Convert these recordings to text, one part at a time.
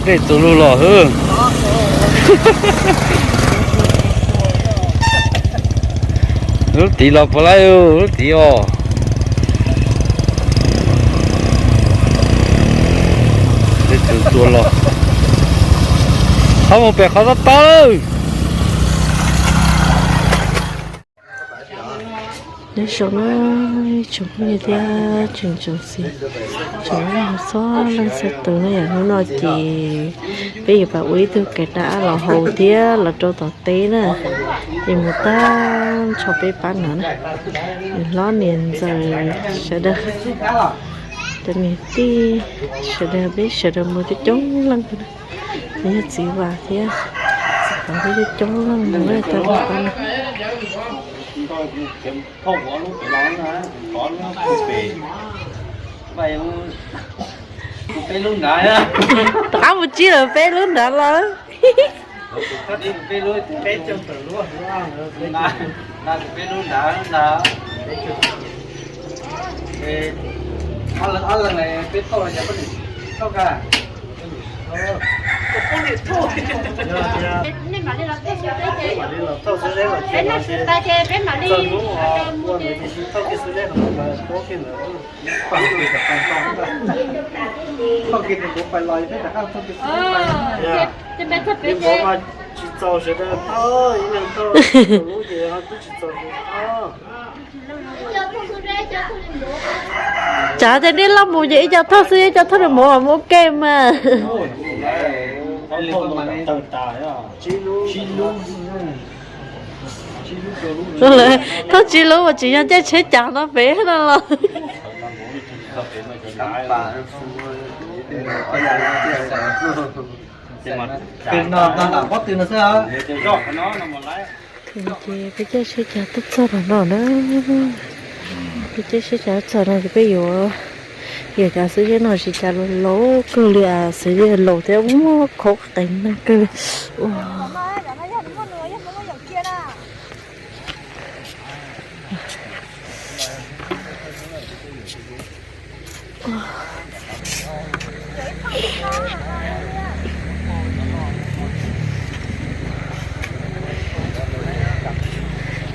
Dej txuas lug los hwb. Lub tid los puas laib, lub tid os. Dej txuas txuas los. Qhov mus pem qhov tob tob. Nyob zoo na, tsoom phooj ywg thiab tsoom tsoom txiv, tsoom txhua leej txhua tus na yom. Hnub no ces peb yuav pab ua ib tug kev noj los haus thiab los rau tom teb na. Ces mus tag nrho peb pab no na, niam hlob niam ntxawm sawv daws, cov niam tij sawv daws, peb sawv daws mus coob coob leej na. Nws yog txiv Vam thiab, txiv Vam thiab coob coob leej mus na, tau pab no. Rov qab mus tsib lawm peb lub nrad los. Tsis txaus sawv daws tau, ib leeg tau lub ces twb tsis txaus sawv daws tau. Tsam tias nej loj mus ces ib co thauj xwb, ib co thauj nws mus ua ke mas. Thauj tsib lub mas tsis yog caij tsheb cav no pem no los. Ces peb caij tsheb cav tuaj txog tom no na. Peb caij tsheb cav tuaj txog no ces peb yuav, yuav cov xwb zeb no tsis cas laus laus kawg li, xwb zeb laus thiab muaj khaub qees neeg kawg li.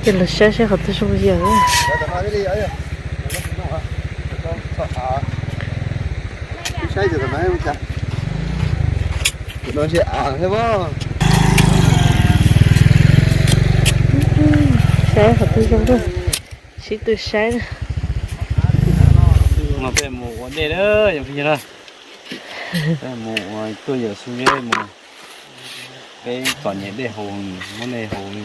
Ces los saib seb qhov twg zoo yam. Saib qhov twg zoo, sib tw saib na. Peb mus ua dej na, peb mus ua tuaj yawm xwb zeb mus. Peb txom nyem dej haus, muab dej haus li.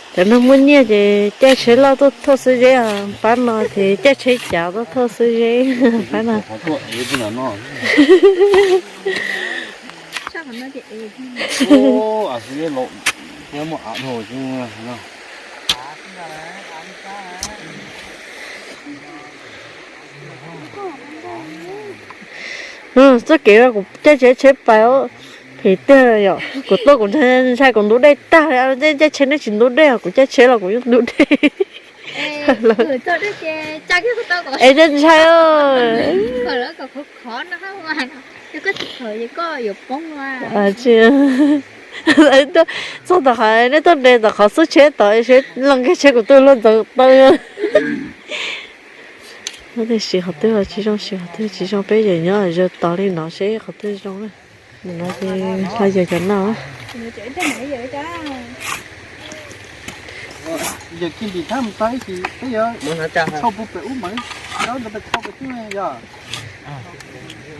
Cov neeg muaj nyiaj ces caij tsheb loj tuaj thauj xwb zeb, pab no ces caij tsheb cav tuaj thauj xwb zeb, pab no. Txoj kev kuv caij tsheb pais phem tiag yom, kuv tuaj kuv ntshai kuv ntub dej tag li, caij tsheb nej tsis ntub dej, kuv caij tsheb los kuv yeej ntub dej. Es ntshai ntshai. Txog tom qhov nej tuaj de tom qhov xub tsheb tod es seb los nqeg tsheb kuv twb luag ntxeev taw. Siv qhov twg los tsis zoo, siv qhov twg tsis zoo, peb yeej nyob zaws tos li no seb qhov twg zoo na. Mus no ces ho yawg cov no.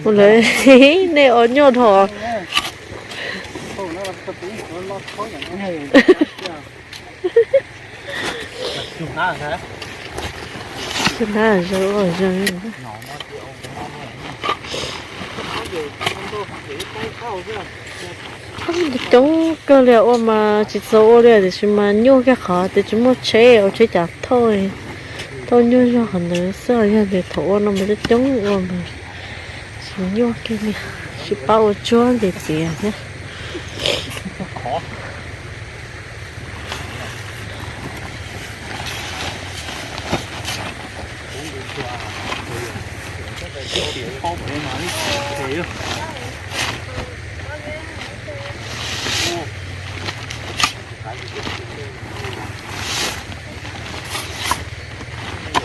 Ua lawv nej ua nyuaj dhau. Hnab zaws ua zaws. Coob kawg li ua mas tsis txaus ua li tiam sis mas nyuaj kiag qhov tias tsis muaj tsheb, ua tsheb cav thauj, thauj nyuaj zog qhov ntawd xwb, yog tias thaum ua no mas coob coob ua mas tsis nyuaj kiag li, tsis pab ua tsuab ntxiv thiab.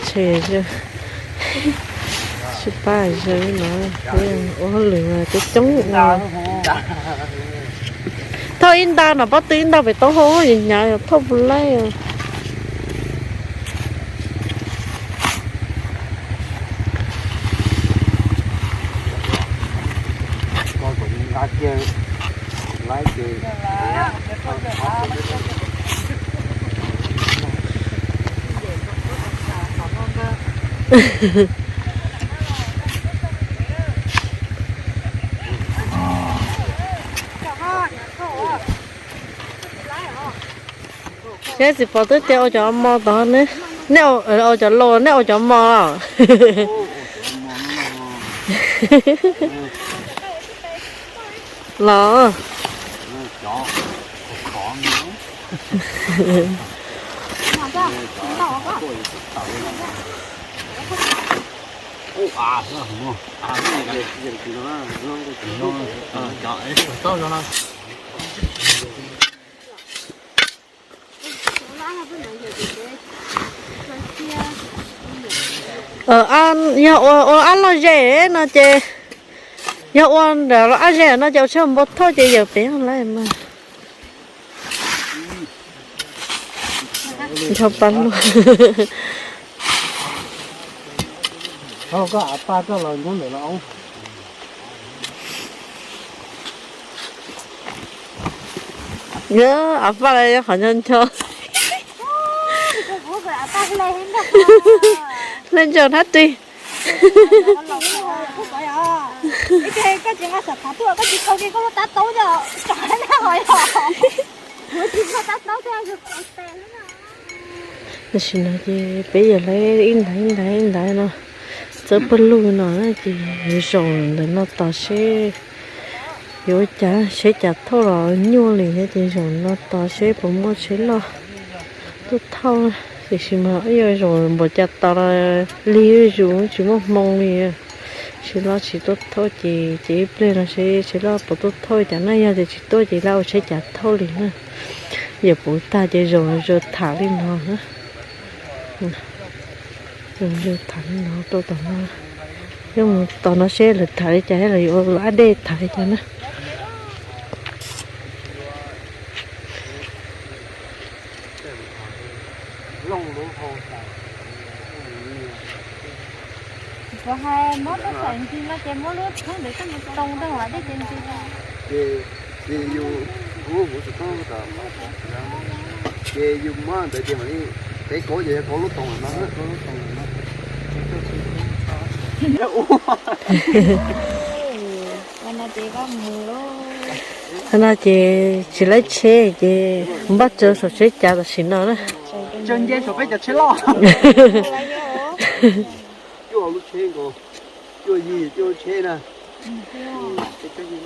Tshem, tsis pab zaws no, ua hauj lwm mas coob coob. Thauj ib nta no, pob tw ib nta pem taub hau, hnyav hnyav thauj puas laij. Seb txiv Pov twb tias ua cov mos tod ne, nej ua cov laus, nej ua cov mos los? Yog ua ab loj ze no ces, yog ua ntawm los ab ze no ces ua tsheb npua thauj ces yawm pem lawm mas. Ncho pa luaj. Koj av paj koj los nyob ntawm los. Av paj los yog qhov ncho ncho. Hle ntsaum hnab ris. Tam sim no ces peb yawm laib ib ntaiv ib ntaiv ib ntaiv no txawb pawg lug no na ces yuav zaum ntawm no tos seb yuav ua cas, seb cas thauj los nyuaj li thiab ces zaum no tos seb puas muaj tsheb loj tuaj thauj. Tiam sis mas yuav zaum npaum cas tos los lig zuj zus tsis muaj hmoo li. Tsheb loj tsis tuaj thauj ces, ces ib pliag no seb tsheb loj puas tuaj thauj cas na, yog tias tsis tuaj ces lawv ua tsheb cav thauj li na. Yawm puv tag ces zaum zaws tham li no na. Zaum zaws tham li no rau tom no. Yog mus tom no seb lawv tham li cas thiab lawv yuav ua ab dej tham li cas na. Puas hais muab tuaj xaim ntsis no ces muab lub kheeb ntawd coj mus too rau hauv dej ces ntsis. Ces, ces yus, kuv, kuv tsis tau, ces yus muab ntawd ces mam li, peb kauv ces yog kauv lub toos no. Qhov no ces tsis laib tsheb ces npaj tsaws saum tsheb cav tam sim no na. Tsaws nce saum peb cov tsheb loj. Cuaj lub tsheb nkaus, cuaj yig cuaj lub tsheb na.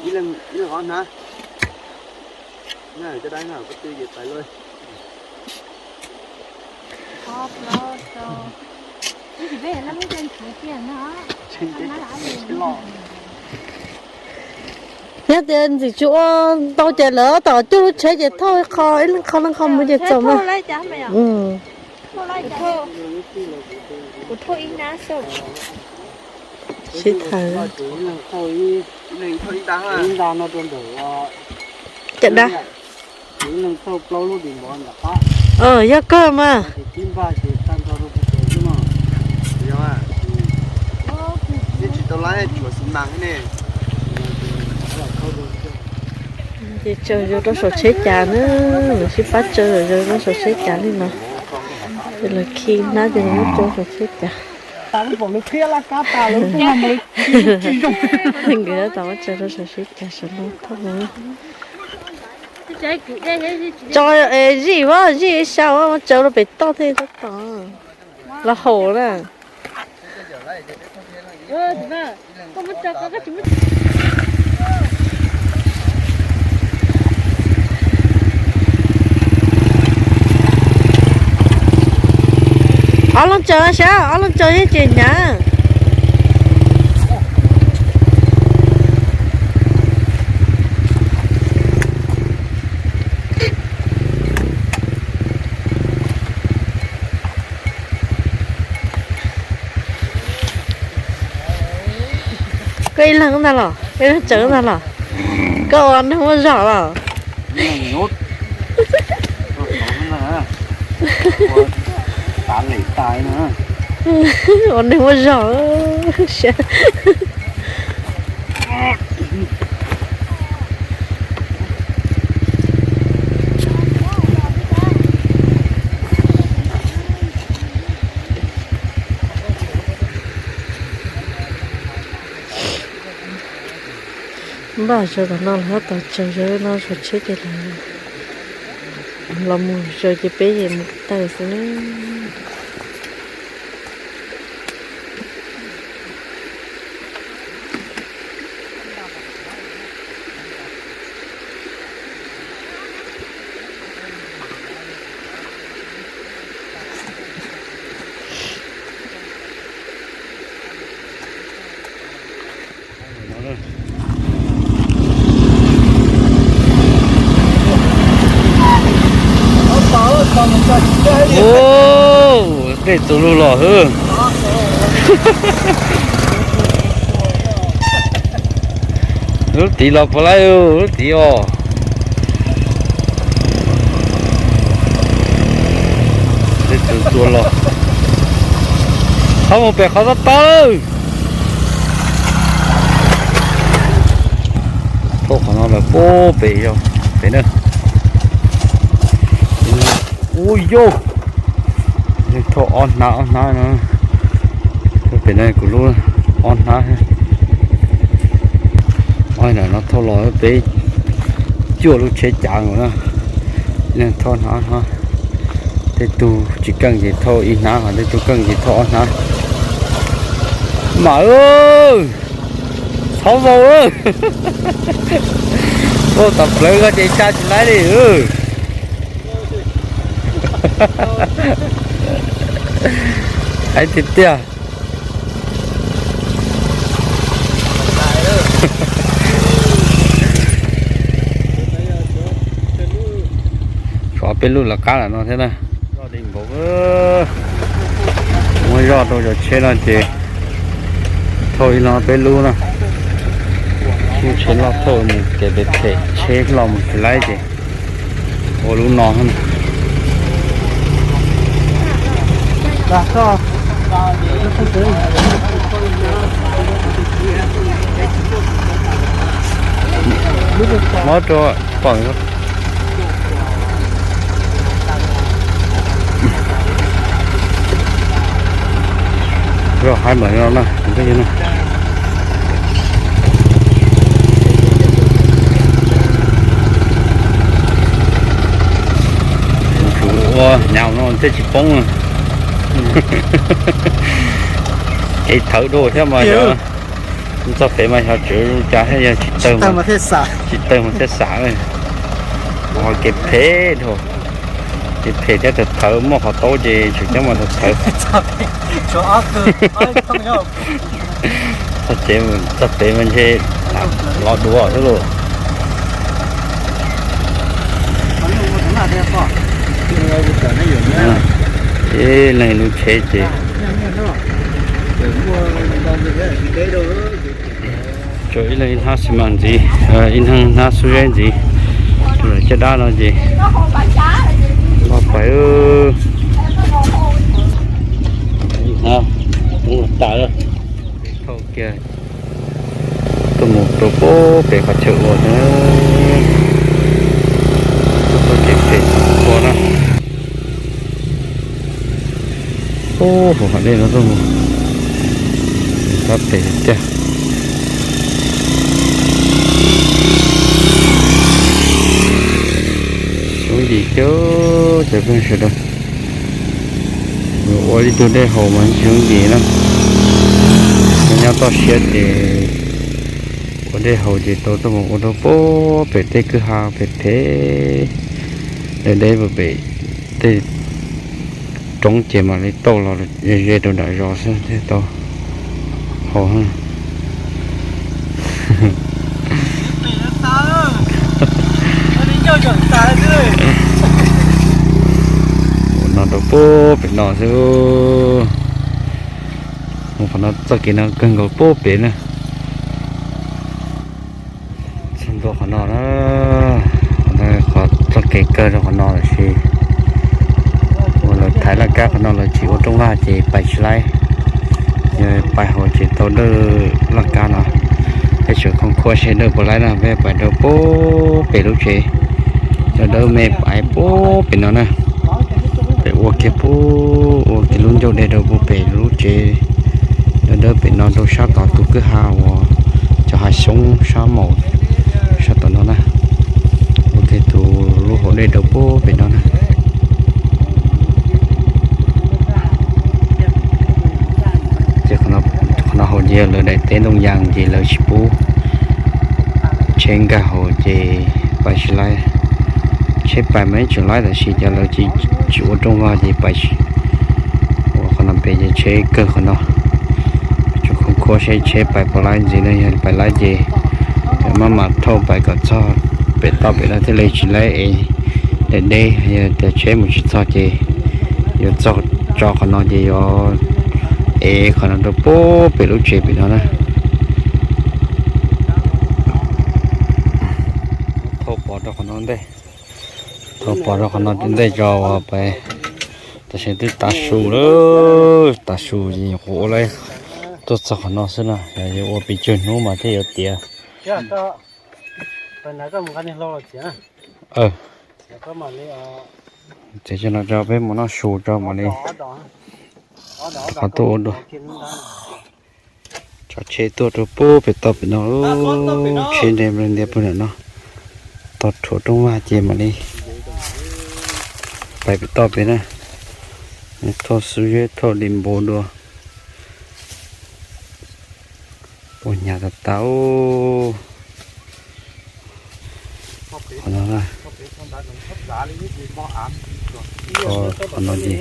Ib leeg ob hnab. Coj dab na, pab twj ces pais lawm. Yog tias ntxim tsis ua ntau ces lawv tom cuaj lub tsheb ces thauj ib qho, ib leeg qho leej qho mus ces txaus mas. Sib tham. Caj dab. Yog kawg mas. Ces tsaws zaws rau saum tsheb cav na, lawv sib pab tsaws zaws rau saum tsheb cav li no. Ces lawv khi hnab ces lawv muab tsaws saum tsheb cav. Nkawd tab tom muab tsaws rau saum tsheb cav sawv los thauj. Tso, zij, zij ib sab, muab tsaws rau pem toj thiaj tab tom los haum na. Ob leeg tsaws saib, ob leeg tsaws yeej tsis hnyav. Koj ib leeg ntag los, koj ib leeg tseem ntag los? Koj ua neeg muaj zog los? Ua neeg muaj zog. Npaj zaws tom no lawv tab tom tsaws zaws no, tsaws tsheb ces lawv los mus zaws ces peb ces mus taw xwb na. Ub, tej tus lug los hwb. Lub tid los puas laib, lub tid os. Tej tus tuaj los, txhob mus pem qhov tob tob lawm. Thauj qhov no lawm puag pem, yog pem na. Ub yauj, thauj ob hnab ob hnab no. Pem no kuv lub ob hnab. Ob hnab no thauj los peb cuaj lub tsheb cav nkaus na. Thauj hnab hnab. Tej tug tsis keej ces thauj ib hnab, ho tej tug keej ces thauj ob hnab. Mas, txhob vau. Vau tas plawv ko ces tsa tsis laib li. Heev tiag tiag. Tshuav peb lub lawv qab lawm no thiab na. Zoj di npaum, muab zoj rau cov tsheb no ces thauj ib lo peb lub na. Lub tsheb loj thauj mus ces pem phem, tsheb hlo mus tsis laib ces ua lub no. Muab rau pom. Rau haib mam no na, tus peb yog na. Ua nyam no thiaj tsis poob. Kev thawv dua thiab mas yog txog pem mas xyov tswv cas thiaj yog tsis tawg mas thiaj xav. Ho kev phem dua, kev phem thiab thawv thawv muaj qhov taub ces tseem ceeb mas thawv thawv. Txog tsev, txog pem mas ntshe los dua xwb lauj. Ib leeg lub tsheb ces tso ib leeg ib hnab xi mas ntxiv, ib leeg hnab xub zeb ntxiv rau lawv caj dab no ces npaj pais. Ib hnab tas lawm. Thauj kiag tuaj mus rau puag pem qhov chaw ua na. Tuaj txoj kev phem ua na. Ub, hauv hav dej no tuaj mus, tab pem tiag. Xyoob yim thiab cov phooj ywg sawv daws. Ua ib tug dej haus mas xyoob yim na. Nyob toj siab ces ua dej haus ces tau tuaj mus ua rau puag pem tej kwj ha phem phem, deb deb puag pem tej roob ces mam li tauj los ze ze rau nram zos xwb thiaj tau haus. Ua no rau puag pem no xwb. Mus qhov no txoj kev no kawg nkaus puag pem na. No na, qhov txoj kev kawg rau qhov no lawm sis uas lawv thaiv laj kab qhov no lawv tsis ua rooj vag ces pais tsis laib. Yog pais hauv ces tau dawj laj kab no, peb tseem khooj khuab seb dawj puas laib na, peb pais rau pub pem lub tsev, cov dawb me pais pub pem no na. Pem ua kiag pub, ua kiag lub ncauj dej rau pub pem lub tsev, dawb dawb pem no rau sab tod tus kwj ha uas cov hav xyoob sab maum sab tom no na. Ua kiag tus lub hauv dej rau pub pem no na. Ces qhov no hauv ces yog lawv daim teb ntoo yas ces lawv tsis pub tsheb nkag hauv ces pais tsis laib. Tsheb pais mas yeej tseem laib tab sis cas lawv tsis ua rooj vag ces pais tsis. Ua qhov no pem ces tsheb kawg qhov no. Tsuas khoov khuab seb tsheb pais puas laib ntxiv no, yog pais laib ces maj mam thauj pais kom txog pem toj pem no thiaj li tsis laib ev deb deb. Yog tias tsheb mus tsis txog ces yuav txog tso qhov no ces yuav ev qhov no rau pub pem lub tsev pem no na. Thauj pov rau qhov no ntej, thauj pov rau qhov no ntej tso uas pais. Tam sim twb tav su lawm, tav su ces nyuam qhuav ua laib tuaj txog qhov no xwb na, yog yuav ua pes tsawg hnub mas thiaj yuav tiav. Txiav cov no tso peb mus noj su tso mam li qhov tuaj ua dua. Tso tsheb tuaj rau pub pem toj pem no, tsheb ntiav ntiav pem no, tog rhuav rooj vag ces mam li pais pem toj pem na. Thauj xub zeb thauj di npau dua. Ua hnyav tas tas. Qhov no, qhov no ces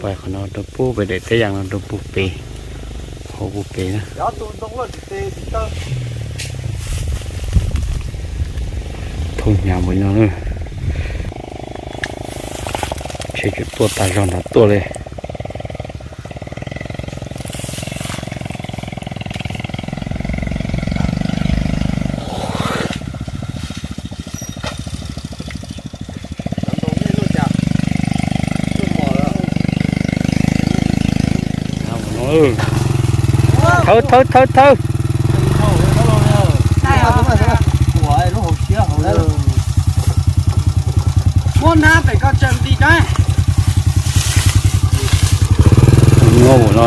pais qhov no rau pub pem daim teb yas no rau pub pem hauv pub pem na. Thauj hnyav npaum no na. Tsheb tseem tuaj tag zog ntawd tuaj li. Thawb thawb thawb thawb. Muab hnab pem ko tseem nti dab. Muab no,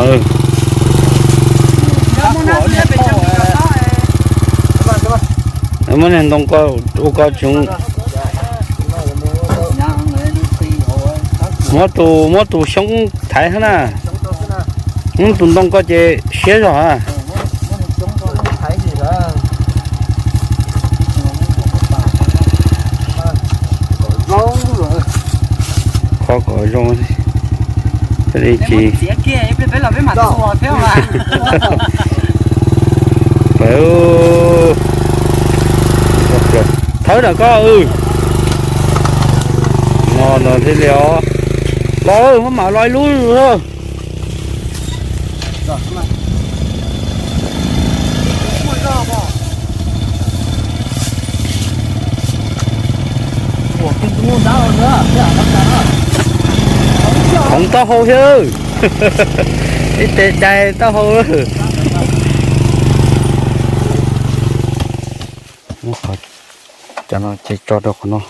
muab niag ntoo ko ua ko tseem. Muab tus, muab tus xyoob thaiv xwb na. Muab tus ntoo ko ces siab zog a. Kho kom zoo thiaj li tsis. Thawb na koj. No no thiaj li os. Los, muab mam los ib lub. Khoov taub hau thiab. Ib tes dais taub hau. Muab qhov, cov no ces tso rau qhov no.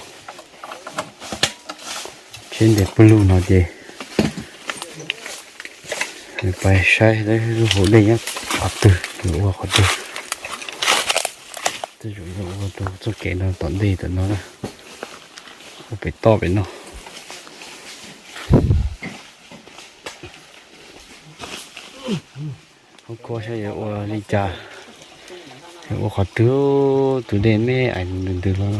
Tsheb ntiav pawg lug no ces pais saib lub hauv dej nyob qhov twg, yuav ua qhov twg. Tej zaum yuav ua rau txoj kev no tom ntej tom no na, ua pem toj pem no. Khov kho saib yuav ua li cas, yuav ua qhov twg, tus dej me ais ntws ntws los.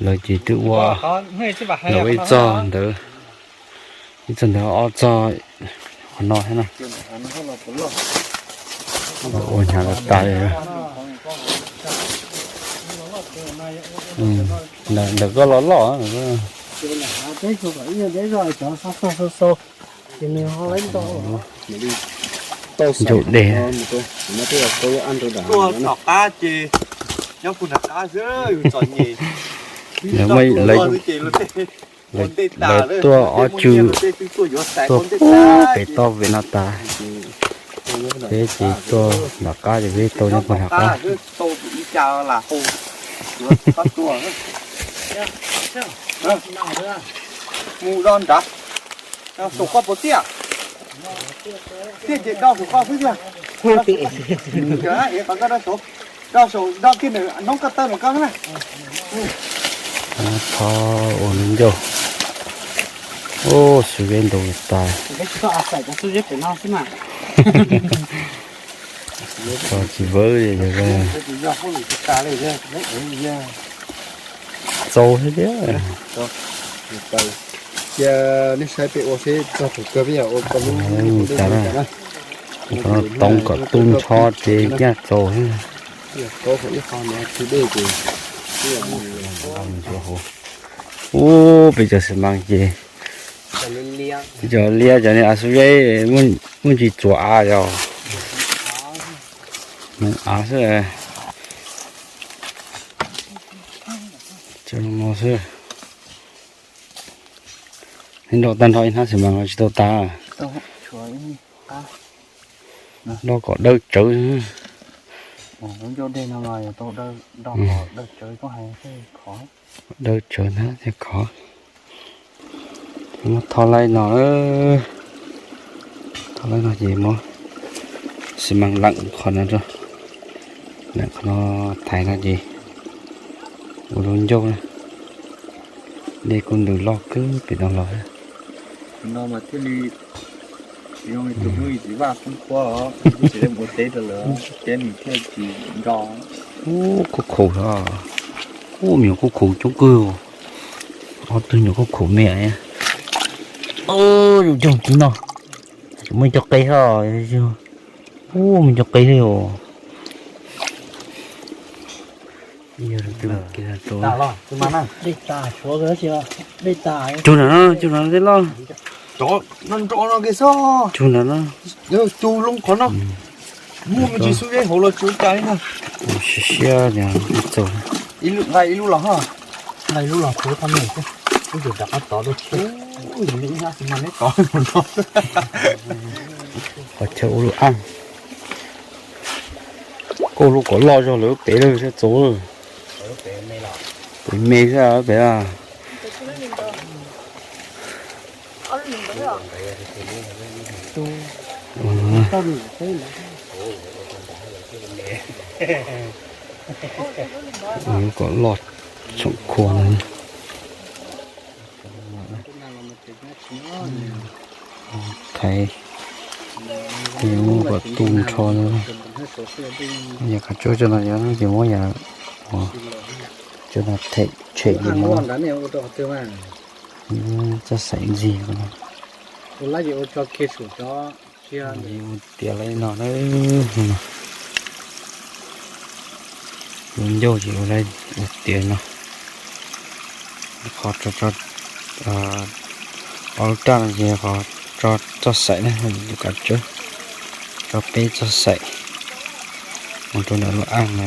Lawv ces twb ua, lawv ua ib txog ntawd, ib txog ntawd ob txog qhov no thiab na. Ua hnyav tas tas li. Ntawm koj los loj. Ncau dej. Tua tom qab ces Nyob puag nram qab xwb, yus txom nyem. Lawv muaj lawv, lawv tuaj ob tsw, tuaj pem toj vem no tas. Peb ces tuaj nram qab ces peb tau nyob puag nram qab. Mus do nrad, saum koj puas tiaj? Tiaj ces do saum koj xwb tiag. Ev qhov koj do saud, do saud do kiag nws noob koj taw nws koj na. Tho ua lub ncauj. Ub, xub zeb ntau tas. Tho tsis vawv li. Txaus thiab tiag. Cia nej saib peb ua seb txog thaum kawg peb yog ua tau lub, ua tau lub, tau toov kom tu nrho ces nyaj txaus thiab. Ub, peb cov xi mas ces, peb cov liab cov niag av xub zeb muaj ntsis txuas av yog, av xwb. Cov no xwb. Neb nrau tag nrho ib hnab xi mas los tsis tau tas. Nrau kom dawb tsawv. Dawb tsawv hnab thiaj khov. Muab tho laij no, tho laij no ces muab xi mas leem qhov no rau, leem qhov no, thaiv no ces ua lub ncauj na. Dej kuj ntws loj kawg pem no los. No mas thiaj li zoo li tus hnub ib txiv vaj poob qhuav os, tsis ua teb rau lawm, teb nws thiaj tsis nro. Ub, khuj khaum os. Ub, me nyuam khuj khaum coob kawg. Ob tug nyuam khuj khaum me. Ub, yus cog tiv no, muaj cov qe os. Ub, muaj cov qe li os. Cug nram no, cug nram no tej loj. Cov no nro no kiag xwb. Cug nram no. Cug loo qhov no. Muaj me ntsis xub zeb hauv los tsis ua cas li na. Siab siab tias txaus. Ib lub nqa ib lub los ho. Nqa ib lub los kuv tau me xwb. Ib tug rov qab tod lub tsheb. Ib hnab xi mas neb tod no. Qhov chaw ua lub aj. Koj lub kom loj zog lawm pem lawm thiaj txaus. Pem me xwb pem a. Kom loj tsoom khua no. Thaiv ces muab kom tu nrho. Yam kav tsawb cov no yog ces muab yam cov no them tshem ces muab txoj xaim ntxig no. Ua tiav li no na. Lub ncauj ces ua tiav no. Qhov tso, ob lub raj no ces qhov tso txoj xaim na, kav tsawb tso peb txoj xaim mus rau ntawm lub aj na.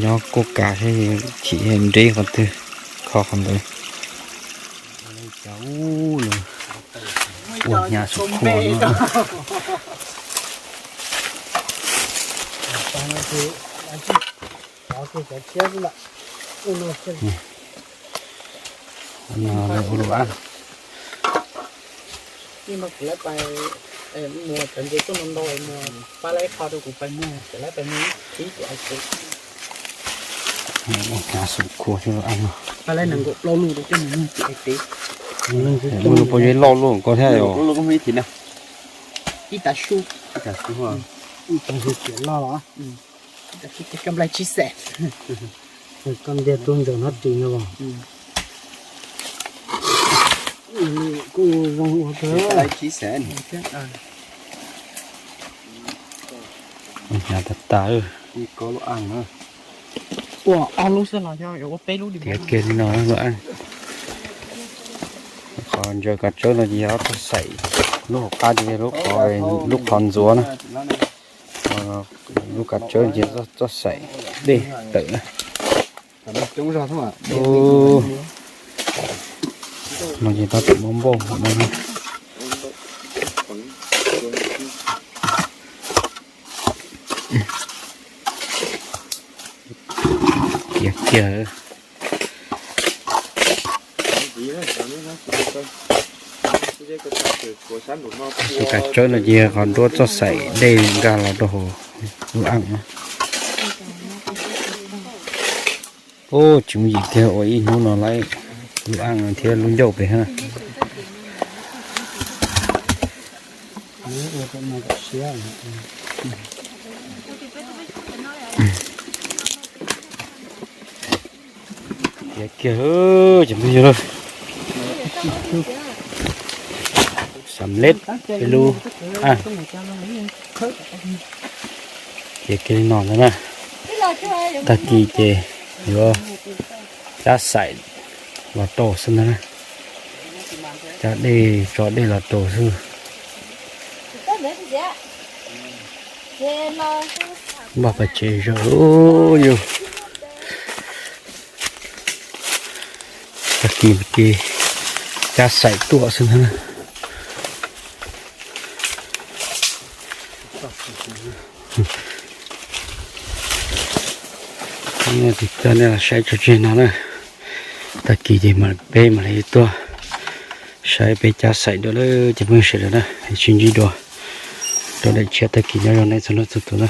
Nyob kuj kav thiab, chim nreb qhov twg kho qhov ntawd. Ua hnyav sum khua no. Ua lub aj. Ua hnyav sum khua thiab lub aj no. Ua lub pob zeb loj luaj koj thiab yom. Ib tag su. Ib tag su tiam loj los. Koj ntiag tus ntawm no ris no los. Kuj zoo ua kawg. Hnyav tas tas. Ua ob lub xwb los yog ua peb lub li. Tiav kiag li no lub aj. Qhov ntsaws kav tsawb no ces yog ob txoj xaim, lub hauv qab ces yog lub qhov ntxuav na. Lub kav tsawb ces txoj xaim dej tawm na. No ces tab tom muab npauj no na. Kiag kiag. Tus kav tsawb no ces qhov nruab txoj xaim dej nkag los rau hauv lub aj na. Ub, tsis muaj yim kiag ua ib hnub no lawm, lub aj thiab lub ncauj pem hab. Tiav kiag, cov phooj ywg, xam leb ib lub aj. Tiav kiag li no ntag na. Tag kis ces yuav cab xaim los rau xwb ntag na. Cab dej, tso dej los rau xwb. Npaj pais tsev zawm yus. Tag kis ces cab xaim tuaj xwb ntag na. Tig coj nej los saib tso tseg no na. Tag kis ces peb mam li tuaj saib peb cab xaim dua lawm cov phooj ywg sawv daws na. Sib ntsib dua rau daim tshiab tag kis nyob zoo nej txhua leej txhua tus na.